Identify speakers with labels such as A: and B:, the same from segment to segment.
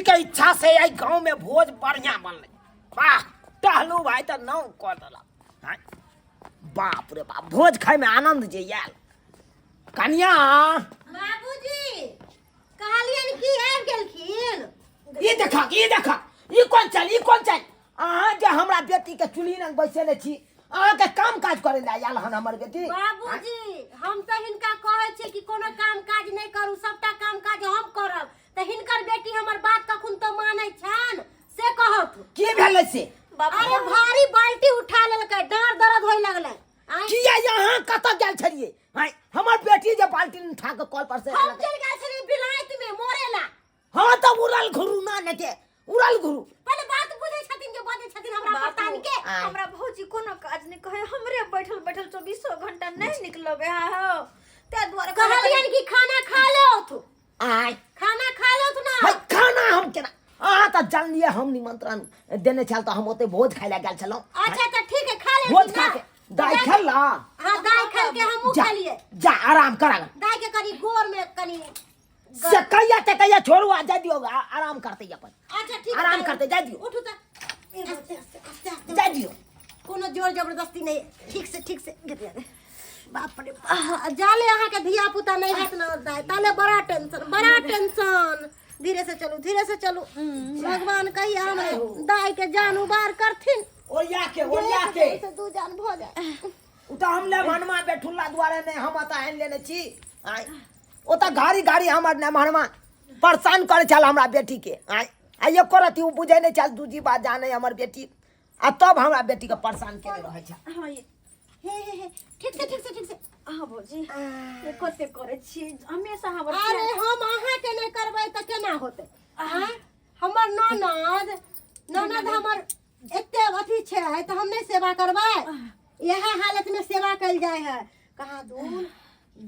A: के इच्छा से एहि गाँव में भोज बढ़िया बनलै। वाह, टहलू भाई तऽ नाम कऽ देलक। आँय, बाप रे बाप, भोज खायमे आनंद जे आयल। कनिया,
B: बाबूजी, कहलियनि कि आबि गेलखिन।
A: ई देखा, ई देखा, ई कोन चल, ई कोन चल? अहाँ जे हमरा बेटी के चूल्ही लग बैसेने छी, अहाँके काम काज करे लए आयल हन हमर बेटी?
B: बाबूजी, हम तऽ हिनका कहै छियै कि कोनो काम काज नहि करू, सबटा काम काज हम करब, तऽ हिनकर बेटी हमर बात कखन तऽ मानै छनि, से कहत।
A: की भेलै से?
B: अरे, भारी बाल्टी उठा लेलकै, डाँड़ दर्द होय लगलै। आँय?
A: किया, यहाँ कतऽ गेल छलियै? आँय, हमर बेटी जे बाल्टी उठा के कल पर से
B: हम चलि गेल छलियै बिलाइत में मोरे ला।
A: हाँ, तऽ उड़ल घुरू ना ने के उड़ल घुरू।
B: पहिले बात बुझै छथिन जे बजै छथिन हमरा
C: बापू।
B: परतान के।
A: आँय।
C: हमरा भौजी कोनो काज नहि कहे, हमरे बैठल बैठल चौबीसो घंटा नहि निकलबे हो, ताहि दुआरे
B: कहलियनि कि खाना खा लो तू।
A: आँय?
B: खाना खा लो तू ना।
A: भाई, खाना हम केना? अहाँ तऽ जानलियै, हम निमंत्रण देने छल तऽ हम ओते भोज खाय लए गेल छलहुँ।
B: अच्छा, तऽ ठीक है, खा ले।
A: भोज खा के दाइ खेला।
B: हाँ, दाइ खेल के हमहूँ
A: जा।
B: खेलिए।
A: जा, आराम करा।
B: दाइ के कनी गोर में कनी
A: से कहिया ते कहिया, छोड़ू आ जा दियौ, आराम करते अपन।
B: अच्छा, ठीक है,
A: आराम
B: दाइ।
A: करते, जा दियौ।
B: उठू तऽ, आस्ते आस्ते, आस्ते आस्ते।
A: जा दियौ।
B: कोनो जोर जबरदस्ती नहीं, ठीक से, ठीक से। गिर जाए, बाप रे बाप। जाले अहाँके धिया पुता नहीं हैत ना दाइ, ताले बड़ा टेंशन, बड़ा टेंशन। धीरे से चलू, धीरे से चलू। भगवान कहिया हमरा दाइ के जान उबार करथिन।
A: ओरिया के, ओरिया के।
B: से दू जान भऽ जाए।
A: ओ तऽ हम लेमहनमा बेठुल्ला दुआरे नहि हम एतऽ आनि लेने छी। आँय, ओतऽ घारी घारी हमर नेमहनमा परेशान करै छल हमरा बेटीके। आँय, आ एको रत्ती ओ बुझै नहि छल, दू जीवा जानै हमर बेटी, आ तब हमरा बेटीके परेशान केने रहै छल।
C: हाँ, ये
B: हे हे हे, ठीक से, ठीक से, ठीक से।
C: अहाँ भौजी, ये कते करै छी हमेशा हमर।
B: अरे, हम अहाँके नहि करबै तऽ केना होतै? आँय, हमर ननद, ननद हमर एते अथी छै तऽ हम नहि सेवा करबै? इएह हालत में सेवा कयल जाइ है। कहाँ दूर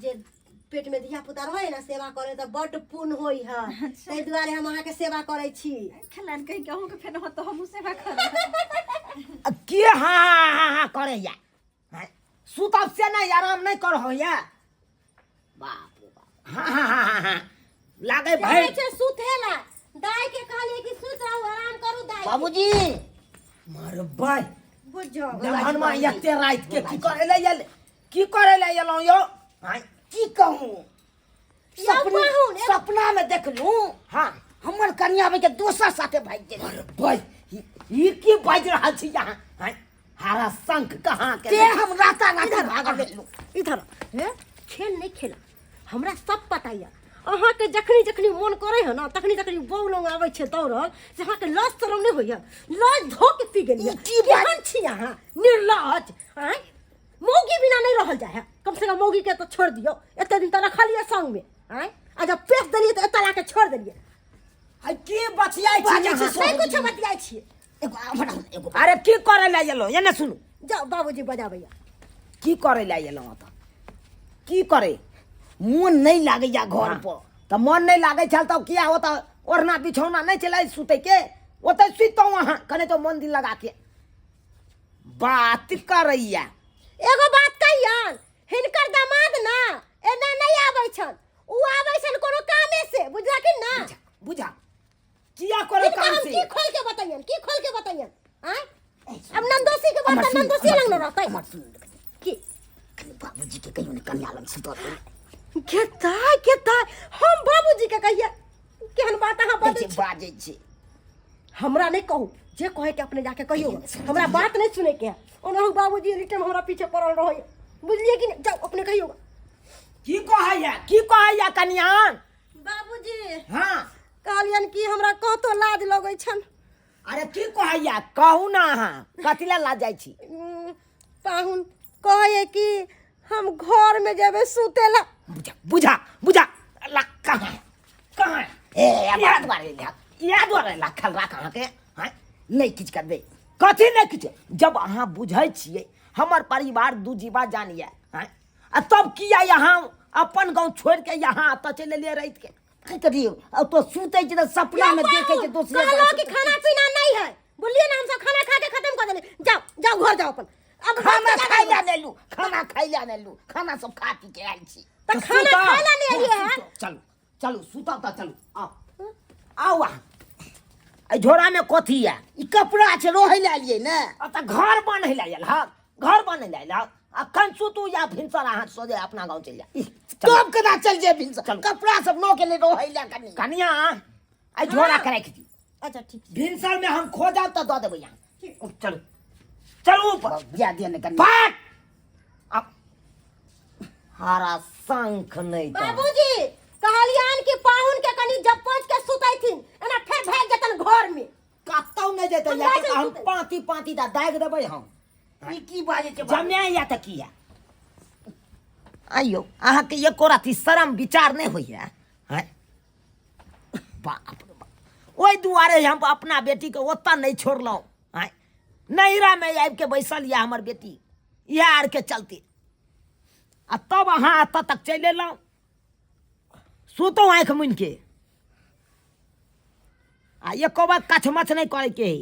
B: जे पेट में धिया पुता रहै ने, सेवा करे तऽ बड्ड पुण्य होइ है। ताहि दुआरे हम अहाँके सेवा करै छी।
C: खेलान कहि के अहूँके फेर होत तऽ हमहूँ सेवा करब।
A: आ के हाँ हाँ हाँ हाँ करैया? आँय, सुतब से नहि, आराम नहि करहो या? बाप रे बाप, हाँ हाँ हाँ हाँ हाँ लागै
B: जाइ
A: भरि
B: छै सुतेला। दाइ के कहलियै कि सुति रहू, आराम करू दाइ।
A: बाबूजी, मरबै।
B: बुझो
A: दलहनमा एते राति के की करे ले आयल, की करे ले एलहुँ यौ? आँय,
D: की कहूँ,
B: यौ
D: सपना
B: पाहुन,
D: सपना में देखलूँ। हमर कनिया के दोसर साथे भागि गेल।
A: मरबै, ई की बाजि रहल छी अहाँ? आँय, हरा शंख कहाँ के
D: ते हम राता राती भागल गेलहुँ।
B: इधर हे, खेल नहीं खेला, हमरा सब पता यऽ। अहाँके जखनी जखनी मोन करे है ना, तखनी तखनी बौ लग आबै छै दौड़ल, से अहाँके लाज शरम नहि होइए? लाज धो के पी गेलियै।
D: ई की बात?
B: केहन छी अहाँ निर्लज? आँय, मौगी बिना नहीं रहल जाय है। कम से कम मौगी के तो छोड़ दियौ, एते दिन तऽ रखलियै संग में। आँय, आ जब पेश देलियै तऽ एतऽ लाके छोड़ देलियै।
A: आ की बतियाइ छी
D: बाजै
A: अहाँ?
D: छी।
B: नहि कुछो बतियाइ छियै।
D: एगो हमरा एगो।
A: अरे, की करे ले एलहुँ? एने सुनू।
B: जाउ, बाबूजी बजाबैया।
A: की करे ले एलहुँ ओतऽ? की करे?
D: मोन नहि लागैया घर पर।
A: तऽ मन नहि लागै छल तब किया ओतऽ ओढ़ना बिछौना नहि छलै सुतैके? ओतऽ सुतहुँ अहाँ कने तो मन दिल लगा के बात करैया।
B: एगो बात कहियन, हिनकर दामाद ना एना नहीं आबै छन, उ आबै छन कोनो कामे से, बुझलखिन ना?
A: बुझा, बुझा, किया करे
B: हिनकर
A: काम
B: हम
A: से
B: की खोल के बतैयन, की खोल के बतैयन? आँय, अब नंदोसी के बात
D: हमर
B: तऽ
D: सुनू,
B: नंदोसी
D: हमर
B: लग न
D: सुनू,
B: रहतै।
D: हमर सुनू।
B: की?
D: कनि बाबूजी के कहियो ने कन्या लग सुतल।
B: केता केता हम बाबूजी के कहिए? केहन बात अहाँ बजै छी?
D: बाजै छी।
B: हमरा नहीं कहू, जे कहे के अपने जाके कहियो, हमरा बात नहीं सुने के है। ओनाहु बाबूजी एनी टाइम हमरा पीछे पड़ल रहे, बुझलिए कि नहीं? जाओ, अपने कहियो।
A: की कहैया, की कहैया कनिया?
B: बाबूजी।
A: हाँ।
B: कहलियन कि हमरा कतो लाज लगै छन।
A: अरे, की कहैया, कहू ना, अहाँ कथी लए लाज जाइ छी?
B: पाहुन कहैए कि हम घर में जेबै सुतेला।
A: बुझा, बुझा, बुझा, ला कहाँ है? कहाँ है?
D: ए, हमरा दुआरे ले।
A: इएह दुआरे लखल राख अहाँके।
D: हाँ, नहि किछु करबै।
A: कथी नहि किछु? जब अहाँ बुझै छियै हमर परिवार दू जीवा जानिए, आँय, आ तब किया यहाँ अपन गाँव छोड़ि के यहाँ एतऽ चलि एलियै राति के?
D: की करियौ, अब तो सुतै छै तऽ सपना में देखै छै दोसरे।
B: कहलो कि खाना पीना नहीं है, बोलिए ना, हम सब खाना खा के खत्म कर देले। जाओ, जाओ, घर जाओ अपन। अब घर
D: खाना
B: से
D: खाइ
B: जाना।
D: लए लेलू, खाना खाइ लए लेलू, खाना सब खा पी के आयल छी।
B: तऽ खाना
A: सुताउ।
B: खाय ला नहीं एलियै है।
A: चलू, चलू, सुतब तऽ चलू, आउ, आउ अहाँ। एहि झोरामे कथी यऽ?
D: ई कपड़ा छै, रहै लए एलियै ने।
A: आ तऽ घर बान्है लए आयल हँ, घर बान्है लए आयल हँ। अखन सुतू या भिनसर अहाँ सोझे अपना गाँव चलि जाउ।
D: तब केना चलि जेबै भिनसर? कपड़ा सब लऽ के नहि रहै लए कनि।
A: कनिया, एहि झोरा के राखि दियौ।
B: अच्छा ठीक छै।
A: भिनसरमे हम खोजब तऽ दऽ देबै अहाँ। चलू चलू ऊपर।
D: जा दिअ ने कनि।
A: फट अब हरा शंख नहि तऽ।
B: बाबूजी कहलियन कि पाहुन के कनि जपच के सुतैथिन, एना फेर भागि जेतन घर में।
A: कतौ नहि जेतै।
B: हम
A: या
B: नहि
A: तऽ हम
B: सुतै।
A: पाँती पाँती दा दागि देबै हम।
D: ई की बाजै छै बाबू?
A: जम्या या तऽ की या? आइयो अहाँके एको रति शरम विचार नहि होइए? हैं बाप रे बाप, ओहि दुआरे हम अपना बेटीके ओतऽ नहि छोड़लहुँ। आँय, नैहरामे आबिके बैसल यऽ हमर बेटी इएह आरके चलते, आ तब अहाँ एतऽ तक चलि एलहुँ। सुतू आँखि मुनिके आ एको बार कछमछ नहि करैके है।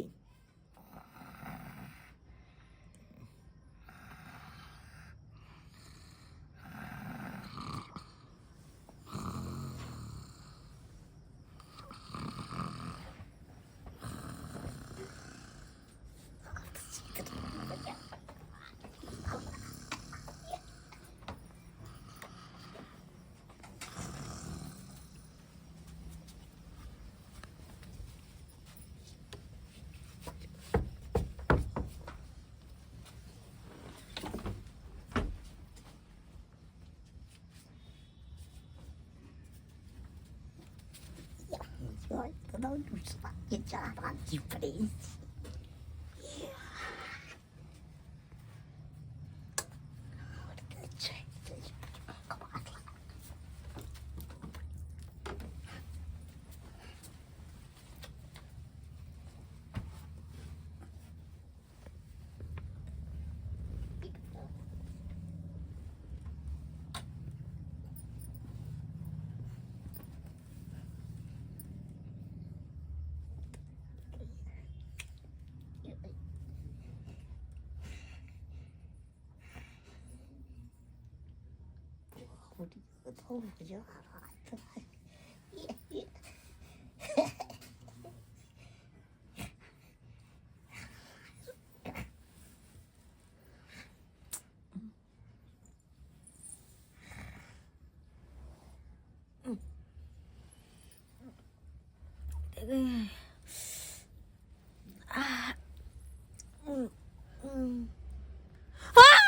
C: भूत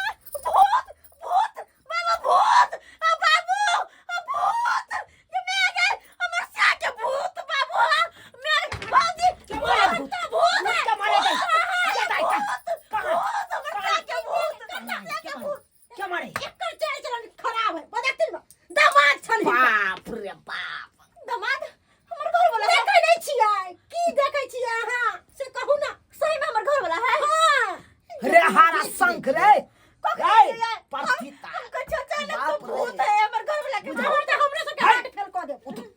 C: भूत बाबा, भूत आ बाबू आ भूत ये मैं गए हमर सिया के भूत बाबू। आ मैं भौजी भूत भूत
A: भूत के मारे गई।
C: भूत
A: ये दाई का- कहाँ?
C: भूत हमर सिया के भूत, हमर सिया के भूत।
A: क्या मारे?
B: एकर चाल चलन खराब है, बदकतिन दामाद छन हिनकर।
D: बाप रे बाप।
C: दामाद हमर घर वाला है।
B: देखै नहि छियै की? देखै छियै अहाँ से कहू ना।
C: सही में हमर घर वाला है?
B: हाँ।
A: रे हारा शंख रे।
C: कखन
A: रे,
C: एलियै?
A: परथिता।
C: हमको चाचा लग
A: बाप रे।
C: भूत है हमर घर वाला के।
B: हमर तऽ हमरे सबके हार्ट फेल कऽ देब।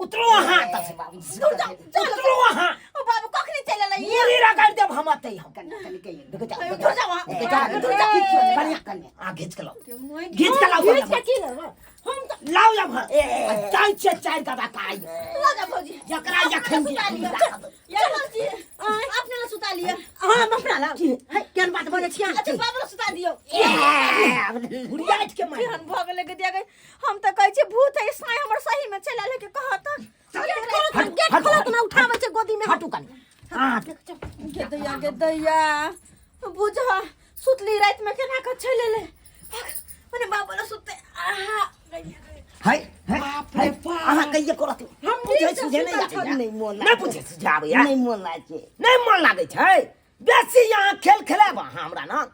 A: उतरो अहाँ एतऽ से।
C: दूर जाओ, चलो।
A: उतरो अहाँ।
C: ओ बाबू, कखनी चलि एलै?
A: मुड़ी रगड़ देब हम अतै हम।
D: कनि कनि कहियो।
A: देखै जा,
C: दूर जाओ अहाँ।
A: देखै जा,
C: दूर जाओ।
A: कनिया, कनिया, आ घीच के लाउ, घीच के लाउ।
B: घीच के की लेबै हम तऽ?
A: लाउ एम्हर। आ जाइ छियै चारि गदा काज।
C: लऽ जा भौजी।
A: जकरा जखन
C: सुता लिअ। ये भौजी, अपने ला सुता लिअ।
B: हाँ, हम अपना ला है, केहन बात बोलै छियै अहाँ?
C: अच्छा, बाबू ला सुता दियौ।
A: बुढ़िया के मार।
C: केहन भऽ गेलै गदिया गई। हम तऽ कहै छियै भूत है, साँय हमर सही में चलि आयल है के कहत।
B: गेट खोलत ना, गेट खोलत ना, उठाबै छै गोदी में।
A: हटू कनि अहाँ।
C: गे दैया, गे दैया, बुझ सुतली राति में केना कऽ चलि एलै। मने बाबू ला सुतते आहा।
A: है है है, अहाँ कहिए करत
B: हम
A: बुझै
B: नीक से
A: सुझै नहि
B: सुतल
A: आबैया।
B: छली।
D: नहि मोन
A: नहि बुझै सुझै आबैया।
D: नहि मोन लागै छै।
A: नहि मन लागै छै? बेसी अहाँ खेल खेलायब अहाँ हमरा ना?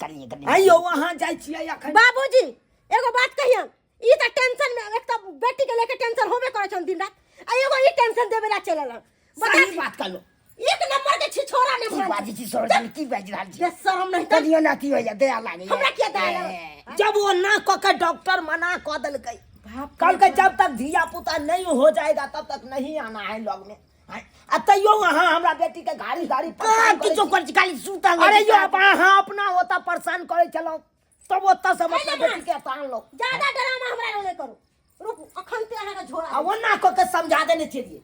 D: कनिये कनिये।
A: आइयो अहाँ जाइ छियै अखन।
B: बाबूजी, एगो बात कहियन, ई तऽ टेंशन में, एक तऽ बेटी के लेके टेंशन होबे करै छन दिन रात, आ एगो ई टेंशन देबे ला चलल हन। बता।
A: सही बात कहलो।
B: एक नंबर के छिछोरा ने
D: की
B: मानत।
D: बाजै छी सरोजनी, की बाजि रहल छी?
B: बेशरम नहीं तऽ।
D: कनियो ना अथी होइया, दया लागैया।
B: हमरा किया दया लागै?
A: जब वो ना कऽ के डॉक्टर मना कऽ देलकै, कहलकै जब तक धिया पुता नहीं हो जाएगा तब तक नहीं आना है लग में। आ तैयो अहाँ हमरा बेटी के गाड़ी गाड़ी
D: कहाँ
A: परेशान करै
D: किछो
A: छी।
D: करै छी, खाली सुतल
A: अरे
D: रहै छी।
A: यो अहाँ अपना ओतऽ परेशान करै छलहुँ, तब ओतऽ से हम अपना बेटी के एतऽ आनलहुँ।
B: ज्यादा ड्रामा हमरा लग नहि करू, रुकू, अखन ते अहाँके झोरा
A: आ ओना कऽ के समझा देने छलियै।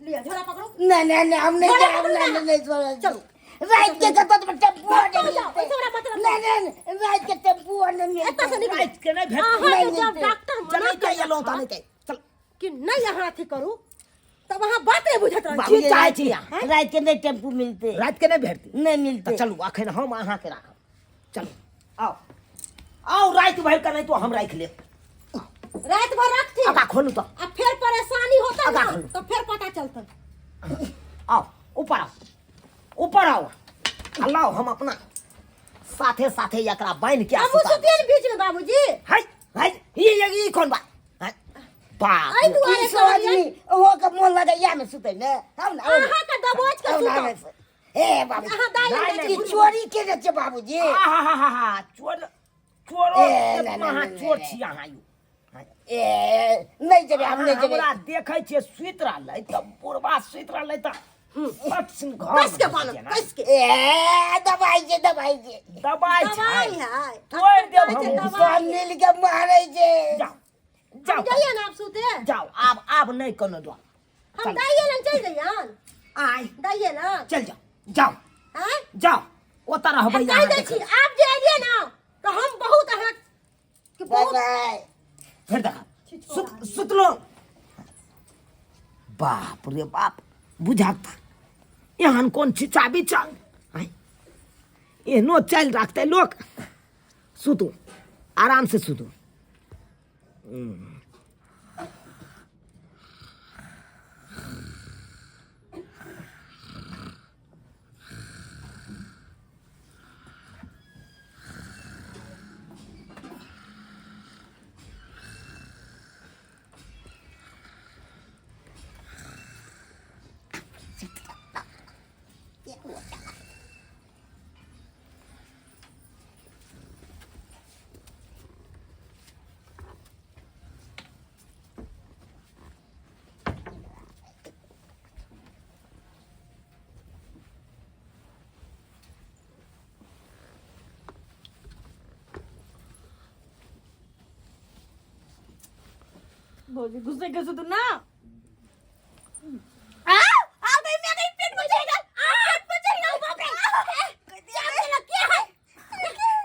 B: लिअ झोला पकड़ू।
D: नहीं नहीं नहीं, हम नहीं
B: झोला
D: जाएब,
B: पकड़ू
D: नहीं
B: ना।
D: नहीं नहीं छोड़ा।
B: चलू।
D: रात के कतौ तो टेम्पू
B: चलू,
D: नहीं
B: जाओ,
D: मिलते।
B: ओहिसँ हमरा मतलब
D: नहीं नहीं, रात के टेम्पू नहीं मिलते।
B: एतऽ से निकलू।
A: राति के नहि भेटतै।
B: अहाँके
D: नहि
B: जब
D: मिलतै।
B: डॉक्टर मना
A: चलै के
B: केलक
A: एलहुँ
B: हँ
A: तने के चल।
B: कि नहि अहाँ अथी करू, तब अहाँ बात नहि बुझैत रहै
A: बाबू,
B: छी।
A: की चाहै छी अहाँ?
D: रात के नहीं टेम्पू मिलते।
A: राति के नहि भेटतै?
D: नहीं मिलते।
A: तऽ चलू, अखन हम अहाँके राखब। चलू, आउ आउ, राति भरि के नहि तो हम राखि लेब।
B: राति भर रखथिन।
A: आगा खोलू तऽ।
B: आ फेर परेशानी होता
A: आगा
B: ना
A: खोलू।
B: तो फेर पता चलता।
A: आओ ऊपर, आओ ऊपर, आओ आ लाओ, हम अपना साथे साथे एकरा बान्हि के आ
B: हमहूँ
A: सुता।
B: सुतियै ने बीच में बाबूजी।
A: हाय हाय, ई ई ई कोन बात? हाय, बाप
B: एहि
A: रे।
B: दुआरे
D: की सब आदमी ओहो के मोन लगैया में सुतै में। हम ना,
B: अहाँ के दबोच के
D: हम ना।
B: सुतब।
D: ए बाबू,
B: अहाँ दाइ लग
A: नहि,
B: जाइ
D: ई
B: छी।
D: चोरी केने छै बाबूजी।
A: आहाहाहा, चोर चोरो
D: ए, नहि,
A: केतना
D: नहि,
A: अहाँ
D: नहि,
A: चोर
D: नहि।
A: छी अहाँ यौ।
D: ए नहीं जेबै, हम नहीं जेबै।
A: हमरा देखै छियै सुति रहलै तऽ बुढ़बा सुति रहलै तऽ फट सिन घर
B: कस के
A: में
B: बान्हब,
A: जेना।
B: कस के।
D: ए दबाई छै, दबाई छै।
A: दबाइ छै।
B: दबाइ है।
A: तोड़ि देब हम।
B: दबाइ
D: सब मिल के मारै छै।
A: जाओ जाओ।
B: जाइए ना आप सुते।
A: जाओ, आब आब नहि कोनो डर।
B: हम दाइये लग चलि जइयन।
A: आय?
B: दाइये लग
A: चलि जाओ जाओ।
B: आँय?
A: जाओ, ओतऽ रहबै
B: हम कहि
A: अहाँ।
B: दै छी, आब जे एलियै ना तऽ हम बहुत अहाँ के
D: बाय
B: बहुत
D: बाय।
A: फेर देखा सुत सुतलो। बाप रे बाप, बुझत एहन कोन छिचा बिचा आँय? एहनो चालि राखतै लोक। सुतू, आराम से सुतू।
C: भौजी गुस्से के तू ना आ आ गई, मैं गई, पेट में चढ़ गया, पेट में चढ़ गया, बाप रे!
B: क्या भेल? के है,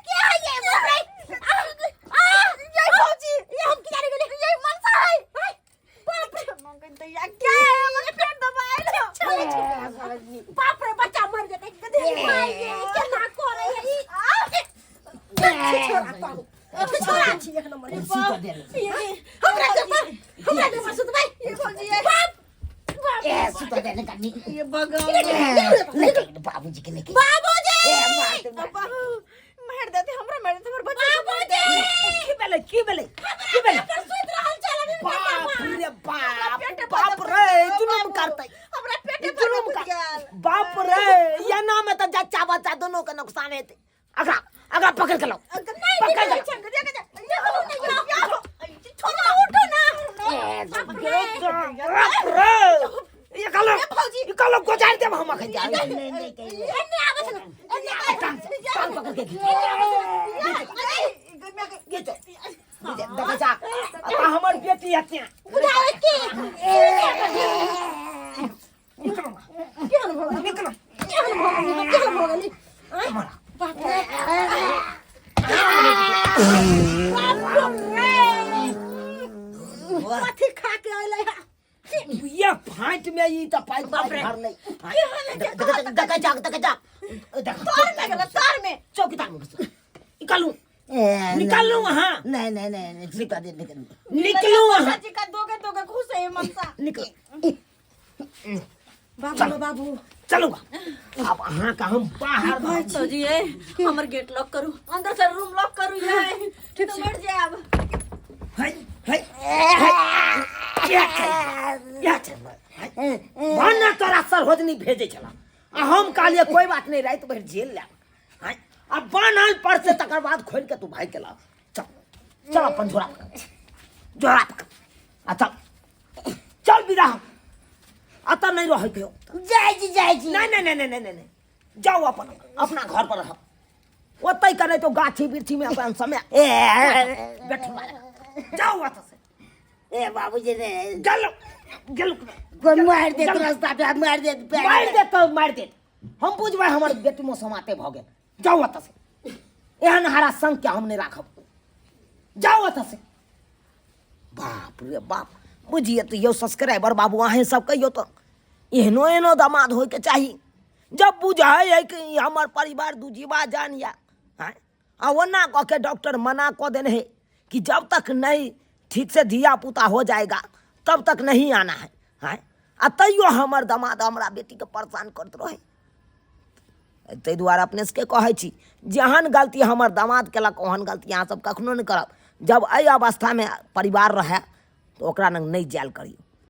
B: के है ये? बाप रे! आ
C: ये भौजी,
B: ये हम की जाने गेले।
C: ये मनसा है।
B: बाप रे!
C: दैया, क्या है? हमर पेट दबाइल।
B: बाप रे, बच्चा मर जेतै। गधेरी माय गे, केना करे है ई? छिछोरा कहू, छिछोरा छी एक नंबर के।
D: सुतऽ दे ने।
B: हमरा के पर, हमरा के पर सुतबै।
C: ये भौजी,
B: बाप बाप।
D: ए सुतऽ दे ने कनी।
C: ये भगवान।
D: नहीं कही बाबूजी के, नहीं कही।
B: बाबूजी!
D: ए मार
C: अब्बा मार देते हमरा, मार देते हमर बच्चा के, मार
B: बाबूजी!
C: देते।
A: की भेलै, की भेलै, की भेलै?
B: पर सुति रहल छल अभी।
A: बाप रे बाप,
C: पेटे पर
A: बाप
C: दर्द
A: रे,
C: होता।
A: जुलुम
C: बाबू,
A: करतै।
C: हमरा पेटे पर
A: जुलुम
C: दर्द
A: कर
C: गेल।
A: बाप रे, एना में तऽ जच्चा बच्चा दोनों के नुकसान हेतै। अगरा अगरा पकड़ के लाओ।
C: नहीं
A: पकड़
C: नहीं
A: के।
C: छोड़ो, उठो ना।
A: बाप रे, ये कालो ये कालो गोजार देब हम अखन जा।
D: नहीं नहीं कही।
B: एने आबै छै ने, एने आबै
A: टांग से टांग पकड़ के खींच, खींच। देखै छा आ हमर बेटी हत्या
B: बुझाबै के?
A: निकलो।
B: केहन भऽ गेल?
A: निकलो।
B: केहन भऽ गेल, केहन भऽ गेल? आँय? बाप रे, बाप रे, कथी खा के अयलै है?
A: ये फाट में ई त पाइप
C: बाप रे।
A: भरलै।
C: केहन है?
A: देखै जा, देखै जा, देख।
C: तार में गेल, तार में।
A: चौकीदार में घुसो, निकालू।
D: ए,
A: निकालू वहाँ।
D: नहीं नहीं नहीं नहीं, सुतऽ दे ने कनी।
A: निकलू वहाँ।
C: जी का दोगे दोगे घुस है मनसा।
A: निकलो।
B: बाबू लो बाबू।
A: चलू, अब अहाँ का हम बाहर
C: भौजी ए, हमर गेट लॉक करू, अंदर से रूम लॉक करू, ये
B: ठीक
C: तो
B: छै।
C: मर जायब।
A: है है है, या छै, या छै। भने तोरा सरहोजनी भेजै छला आ हम कहलियै कोई बात नहीं, राति भरि झेल लेब। आँय, आ बान्हल पर से तकर बाद खोलि के तू भागि गेला। चल चल, अपन झोरा पकड़, झोरा पकड़ आ चल चल, विदा। अतः नहीं रहै के हो।
D: जाइ छी, जाइ छी।
A: नहीं नहीं नहीं नहीं नहीं नहीं, जाओ, अपन अपना घर पर रहो। ओतै करे तो गाछी बिरछी में अपन समय
D: ए
A: बैठो, जाओ अतः से।
D: ए बाबूजी ने
A: चलो। गेलु
D: कोई मारि देत रास्ता पे मारि देत पैर
A: मारि देत तऽ मारि देत हम बुझबै हमर बेटी मोसमाते भऽ गेल जाउ ओतऽ से एहन हरा संग के हम नहि राखब जाउ ओतऽ से बाप रे बाप बुझिए तऽ यौ सब्सक्राइबर बाबू अहेँ सब कहियौ तऽ एहनो एहनो दामाद होइके चाही जब बुझै है कि ई हमर परिवार दूजीवा जान या आँय आ ओना कऽ के डॉक्टर मना कऽ देने है कि जब तक नहीं ठीक से धिया पुता हो जाएगा तब तक नहीं आना है आँय आ तैयो हमर दामाद हमरा बेटीके परेशान करैत रहै ताहि दुआरे अपने सबके कहै छी जेहन गलती हमर दामाद केलक ओहन गलती अहाँ सब कखनो नहि करब जब एहि अवस्थामे परिवार रहए तऽ ओकरा लग नहि जायल करियौ।